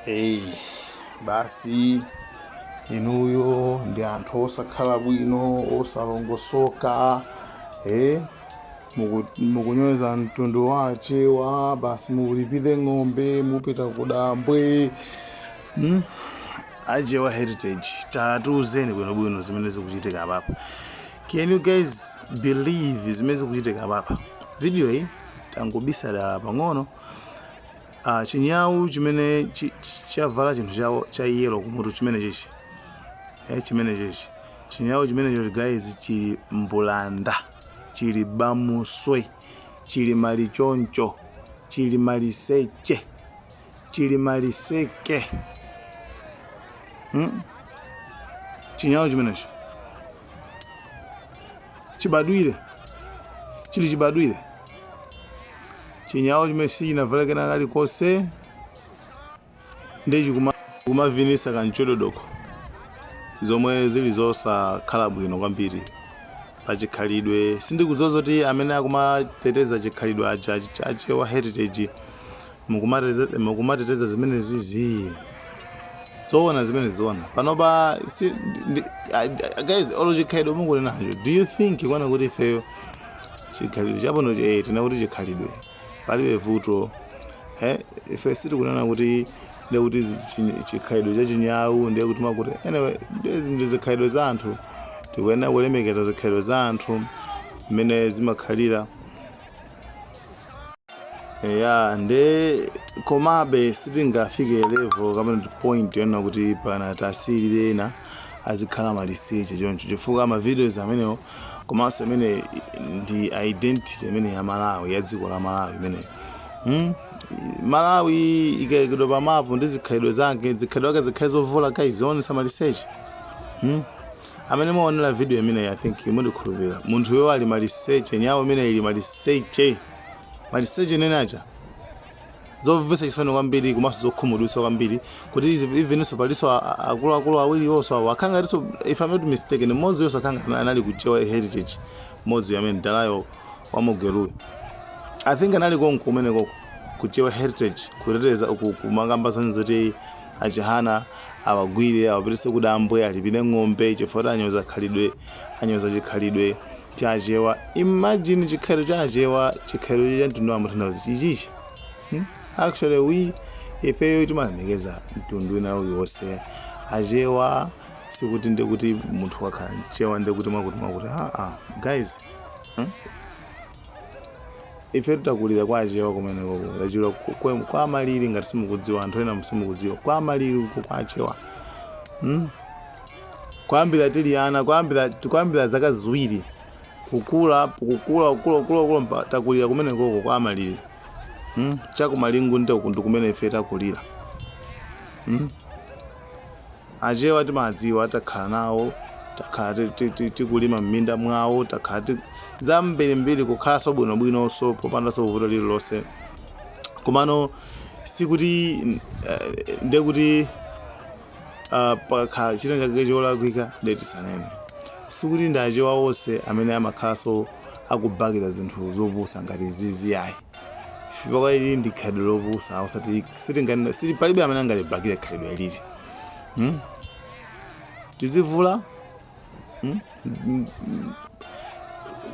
Hey, basi inuyo ndi anthu osakhala bwino, osalongosoka, eh? Mukunyoza mtundu wa Achewa, basi mulipire ng'ombe, mupita kudambwe, Achewa Heritage, tatiuzeni bwinobwino zimene zikuchitika apapa. Can you guys believe zimene zikuchitika apapa? Video iyi tangobisala pang'ono. Chinyawu chimene chavala chinthu cha yellow kumutu chimene chichi, chimene chichi, chinyawu chimenecho guys, chili mbulanda, chili bamuswe, chili malichoncho, chili maliseche, chili maliseke, Chinyawu chimenecho chibadwire, chili chibadwire chinyawo chimene sichinavale kena kalikonse, ndi kumavinisa kanchododoko, zomwe zili zosakhala bwino kwambiri pachikhalidwe. Sindikudziwa zoti amene akumateteza chikhalidwe aja Achewa Heritage, mukumateteza zimene zizi zoona, zimene ziona panopa si, guys, olo chikhalidwe mukunenacho, do you think kwana kuti ifeyo chikhalidwe chabwino, tina kuti chikhalidwe palibe vuto, ife sitikunena kuti ndekuti chikhalidwe cha chinyawu ndiye kuti makuti. Anyway, ndi zikhalidwe za anthu, tikuyenera kulemekeza zikhalidwe za anthu mmene zimakhalira. Ya, nde komabe sitingafike level kapena point yona kuti pana tasiyilire ena azikhala maliseche choncho, chifukwa ma videos amenewo, komanso imene ndi identity imene ya Malawi, ya dziko la Malawi imene, Malawi ikayikidwa pa mapu ndi zikhalidwe zake, zikhalidwe zake zikhale zovula guys, zionesa maliseche, Amene mwaonera video imeneyi, I think mundikhulupirira, munthuyo ali maliseche, nyawo imene ili maliseche, maliseche nenacha, zomvetsa chisoni kwambiri komanso zokhumudwitsa kwambiri kuti evenso palinso akuluakulu awiri onso awo akhala ngatinso, if I'm not mistaken, mmodzi yonso akhala ngati anali ku Chewa Heritage, mmodzi amene dalayo wamugweruyo, I think anali konko kumenekoko ku Chewa Heritage kuteteza kumakamba zanu zoti achihana awagwire, awapitise kudambwe, alipire ng'ombe chifukwa anyoza khalidwe, anyoza chikhalidwe cha Achewa. Imagine, chikhalidwe cha Achewa, chikhalidwe cha mtundu wa mutanthauzi chichichi, Actually we, ifeyo timalemekeza mtundu wina uliwonse. Achewa sikuti ndikuti munthu wakhala mchewa ndikuti mwakuti mwakuti. Ah, ah, guys, Ife titakulira kwa Achewa kumeneko, tachula kwa Malili. Ngati simukudziwa, anthu ena simukudziwa, kwa Malili uko kwa Achewa, Kuyambira tili ana, kuyambira zaka 2, kukula, kukula, kukula, kukula, kukula, takulira kumenekoko kwa Malili, Chakumalingu ndi kumene ife takulira, Achewa timadziwa, takhala nawo, takhala tikulima m'minda mwawo, takhala zambirimbiri, kukhalanso bwinobwinonso popandanso vuto lililonse. Komano sikuti ndekuti pakakhala china chake cholakwika ndiye tisanene. Sikuti ndi Achewa onse amene amakhalanso akubakira zinthu zopusa ngati izizi, ayi, chifukwa ili ndi khalidwe lopusa, osati sitingane siti, palibe amene angalibakire khalidwe ilili, Tizivula,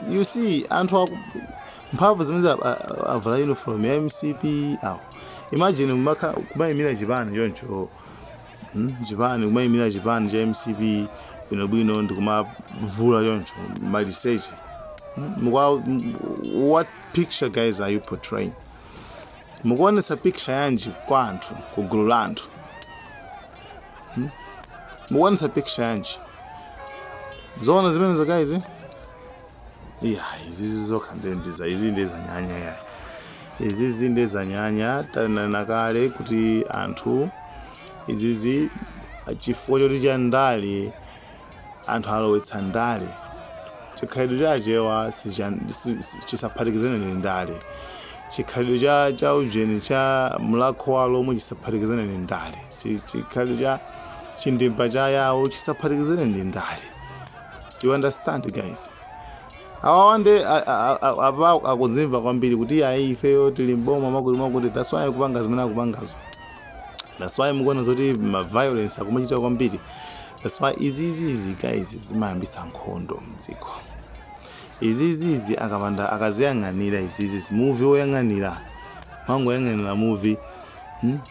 You see, anthu mphamvu zimene avala uniform ya MCP awo. Imagine kumayimira chipani choncho, Chipani, kumayimira chipani cha MCP bwinobwino ndikumavula choncho maliseche, What picture, guys, are you portraying? Mukuonetsa picture yanji kwa anthu, ku gulu la anthu, Mukuonetsa picture yanji? Zoona zimenezo, guys? Yeah, izizi zokha ndiza, izi ndi zanyanya ya, izizi ndi zanyanya. Tanena kale kuti anthu izizi chifukwa choti cha ndale, anthu alowetsa ndale. Chikhalidwe cha Achewa chisaphatikizane ndi ndale. Chikhalidwe cha ujeni, cha mlakho wa Lomwe chisaphatikizane ndi ndale. Chikhalidwe cha chindimba cha Yawo chisaphatikizane ndi ndale. You understand, guys? Awawa nde apa akudzimva kwambiri kuti ayi, ifeyo tili mboma, mwakuti mwakuti, that's why kupanga zimene akupangazo. That's why mukuona zoti ma violence akumachita kwambiri. That's why izizizi, guys, zimayambisa nkhondo mdziko. Izizizi akapanda akaziyang'anira izizizi, muvi woyang'anira, mangoyang'anira muvi,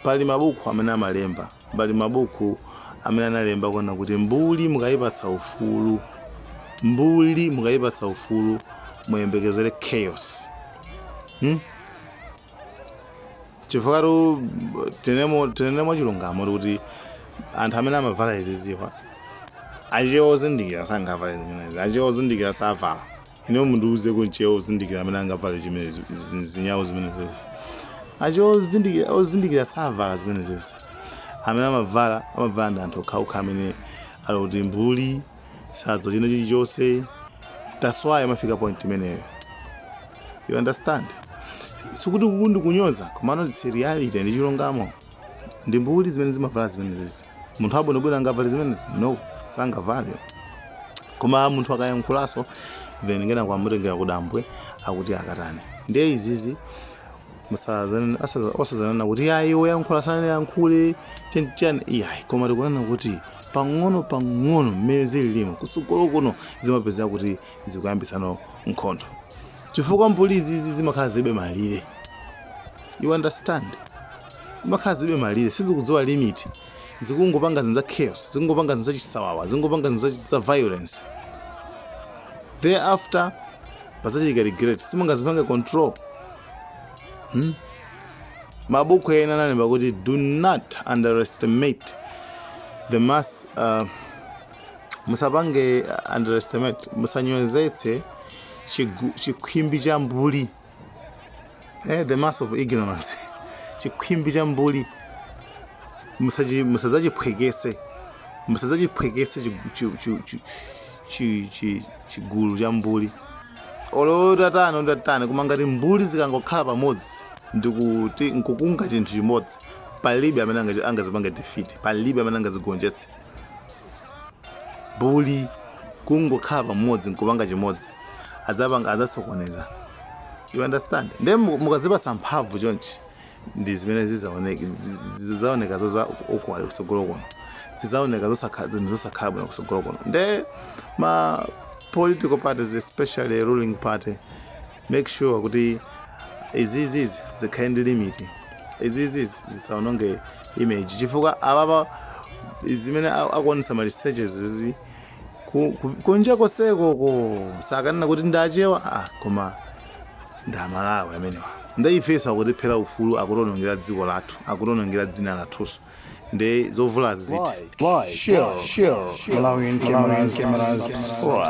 Pali mabuku amene amalemba, pali mabuku amene analemba kuona kuti mbuli mukayipatsa ufulu, mbuli mukayipatsa ufulu, muyembekezere chaos, Chifukwa tu tinenemo chilungamo kuti anthu amene amavala iziziwa, Achewa ozindikira sangavale zimenezi. Achewa ozindikira savala. Ine mundiuze kuti Mchewa ozindikira amene angavale chimenezi, zinyawo zimenezezi. Achewa ozindikira savala zimenezezi. Amene amavala, amavala ndi anthu okhaokha amene ali kuti mbuli, sadziwa china chilichonse. That's why amafika point imeneyo, you understand? Sikuti kuku ndikunyoza, komano it's a reality, ndi chilungamo. Ndi mbuli zimene zimavala zimenezezi. Munthu abwinobwino angavale zimenezi? No, sangavale. Koma munthu akayankhulaso, then ngena kwamutengera kudambwe, akuti akatani. Ndiye izizi osazanena kuti ayi, woyankhula sanayankhule chenichani, iyayi. Koma tikunena kuti pang'ono pang'ono mmene zililimo kutsogolo kuno, zimapezeka kuti zikuyambisano nkhondo, chifukwa mbuli izizi zimakhala zilibe malire, you understand? Zimakhala zilibe malire, sizikudziwa limit, zikungopanga zinthu za chaos, zikungopanga zinthu zachisawawa, zikungopanga zinthu za violence. Thereafter pazachitika regret, simungazipange control, Mabuku ena analemba kuti do not underestimate the mass, musapange underestimate, musanyozetse chikhwimbi cha mbuli, the mass of ignorance. Chikhwimbi cha mbuli musazachiphwekese chigulu cha mbuli. Olo tatani otatani, koma ngati mbuli zikangokhala pamodzi ndikuti nkukunga chinthu chimodzi, palibe amene angazipange defeat, palibe amene angazigonjetse. Mbuli kungokhala pamodzi nkupanga chimodzi, adzapanga, adzasokoneza, you understand? Ndiye mukazipasa mphamvu chonchi, ndi zimene zidzaoneka zoza ukwali kusogolo kuno, zidzaoneka zinthu zosakhala bwino kusogolo kuno. Nde ma political parties, especially ruling party, make sure kuti izizizi zikhale ndi limit, izizizi zisaononge image, chifukwa apapa zimene akuonesa ma researchers izi kunja kosekoko sakanena kuti ndachewa, ah, koma ndamalawi amenewa. Nde ifenso akutiphera ufulu, akutionongera dziko lathu, akutionongera dzina lathunso. Nde zovulazi ziti. Like, share, share, Malawian cameras, subscribe.